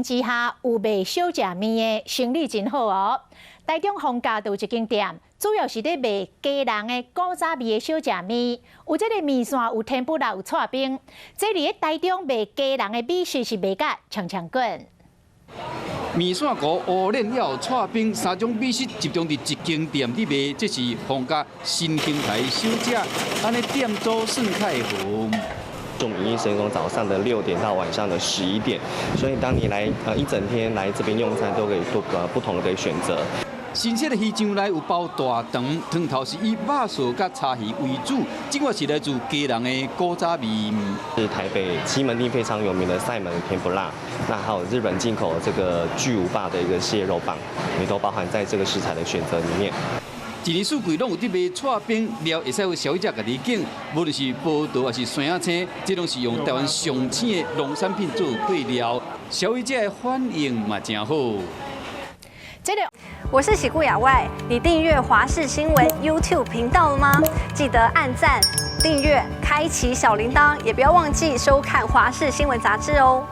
情之下有賣小食麵的，生意真好哦。台中逢甲就有一間店，主要是咧賣基隆的古早味的小食麵，有這個麵線，有甜不辣，有剉冰。這裡咧台中賣基隆的美食是賣甲強強滾。麵線糊、烏龍還有剉冰三種美食集中佇一間店佇賣，這是逢甲新形態小食，按呢店租算較會好。我們營業時間從早上的6點到晚上的11點，所以當你來一整天來這邊用餐，都可以多個不同的選擇。新鮮的魚醬內有包大腸，湯頭是以肉臊佮柴魚為主，這個是來自基隆的古早味。是台北西門町非常有名的賽門甜不辣，那還有日本進口這個巨無霸的一個蟹肉棒，也都包含在這個食材的選擇裡面。一年四季攏有佇賣剉冰料，會使予消費者家己揀，無論是葡萄還是酸仔青，這攏是用台灣上鮮的農產品做配料，消費者的反應嘛誠好。這個我是喜顧雅外，你訂閱華視新聞 YouTube 頻道了嗎？記得按讚、訂閱、開啟小鈴鐺，也不要忘記收看華視新聞雜誌哦。